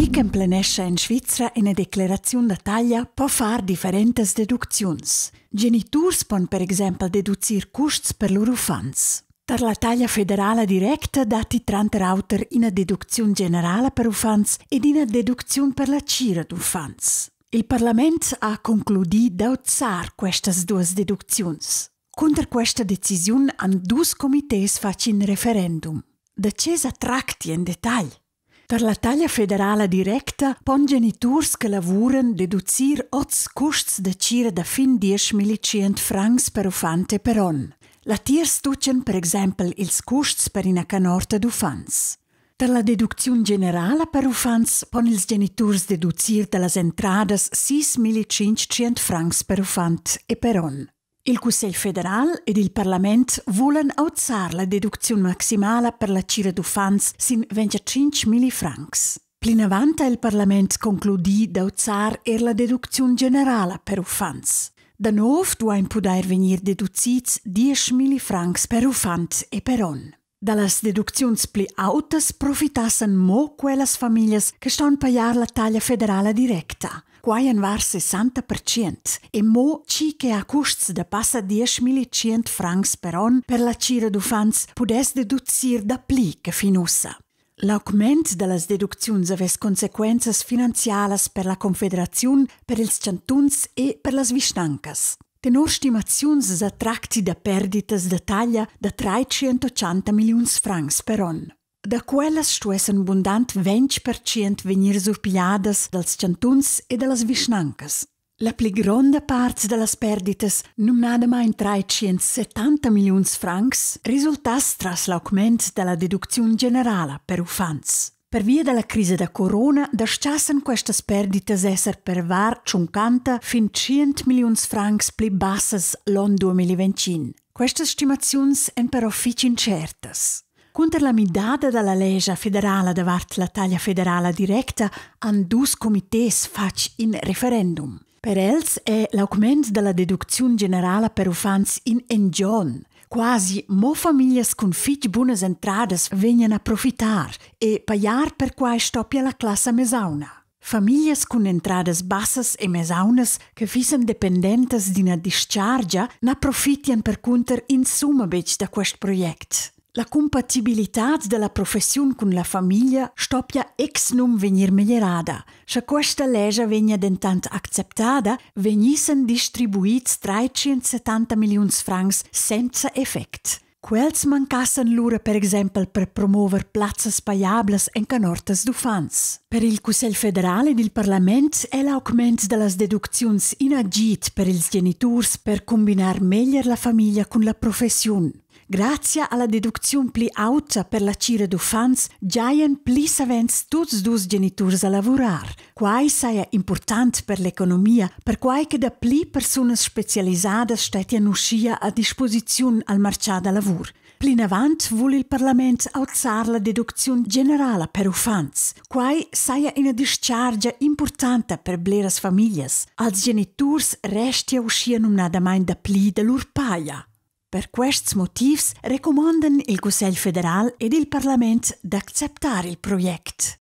Tgi ch'emplenescha en Svizra ina decleraziun da taglia po far differentas deducziuns. Geniturs pon per exempel deducir custs per lur uffants. Tar la taglia federala directa datti tranter auter ina deducziun generala per uffants ed ina deducziun per la tgira d'uffants. Il parlament ha concludì d'auzar questas duas deducziuns. Cunter questa decisiun han dus comités fatg in referendum. Da tge sa tracti en detagl? Per la taglia federala directa pon geniturs che lavuran deducir oz custs da tgira da fin 10.100 francs per uffant e per onn. Latiers tutgan per exempel ils custs per ina canorta d'uffants. Per la deducziun generala per uffants pon ils geniturs deducir da las entradas 6.500 francs per uffant e per onn. Il Cussegl federal ed il parlament vulan auzar la deducziun maximala per la tgira d'uffants sin 25 francs. Plinavant ha il parlament concludì d'auzar er la deducziun generala per uffants. Da nov duain pudair vegnir deducids 10.000 francs per uffant e per onn. Da las deducziuns pli autas profitassan mo quellas famiglias che ston pajar la taglia federala directa. Quai en var 60% e mo chi che ha custs da passa 10.100 francs per onn per la tgira d'uffants pudess deducir dapli che fin ussa. L'augment da las deducziuns avess consequenzas finanzialas per la Confederaziun, per ils chantuns e per las vischnancas. Tenor stimaziuns sa tracti da perditas da taglia da 380 milliuns francs per onn. Da quellas stuessan bundant 20% vegnir surpigliadas dals chantuns e da las vischnancas. La pli gronda part da las perditas, numnadamain 370 milliuns francs, resultass tras l'augment da la deducziun generala per uffants. Pervia dalla crisa da corona dastgassan questas perditas esser per var tschuncanta fin tschient milliuns francs pli bassas l'onn 2025. Questas stimaziuns èn però fitg incertas. Cunter la midada dalla lescha federala davart la taglia federala directa han dus comités fatg in referendum. Per els è l'augment dalla deducziun generala per uffants in engion. Quasi mo famiglias cun fitg bunas entradas vegnan a profitar e pajar per quai stoppia la classa mesauna. Famiglias cun entradas bassas e mesaunas che fissan dependentas d'ina dischargia na profitian percunter insumma betg da quest project. La cumpatibilitad dalla professiun cun la famiglia stoppia exnum vegnir meglierada. Sche questa lescha vegnia dentant acceptada, vegnissen distribuids 370 milliuns francs senza effect. Quels mancassan lura per exempel per promover plazzas pajablas en canortas d'uffants. Per il Cussegl federal ed il parlament è l'augment da las deducziuns in agid per ils geniturs per cumbinar meglier la famiglia cun la professiun. Grazia alla deducziun pli auta per la tgira d'uffants giajan pli savens tuts dus geniturs a lavurar. Quai saja impurtant per l'economia, perquai che dapli persunas spezialisadas stettian uschia a disposiziun al martgà da lavur. Plinavant vul il parlament auzar la deducziun generala per uffants. Quai saja ina dischargia impurtanta per bleras famiglias. Als geniturs restia uschia numnadamain dapli da lur paja. Per quests motivs recumondan il Cussegl federal ed il parlament d'acceptar il project.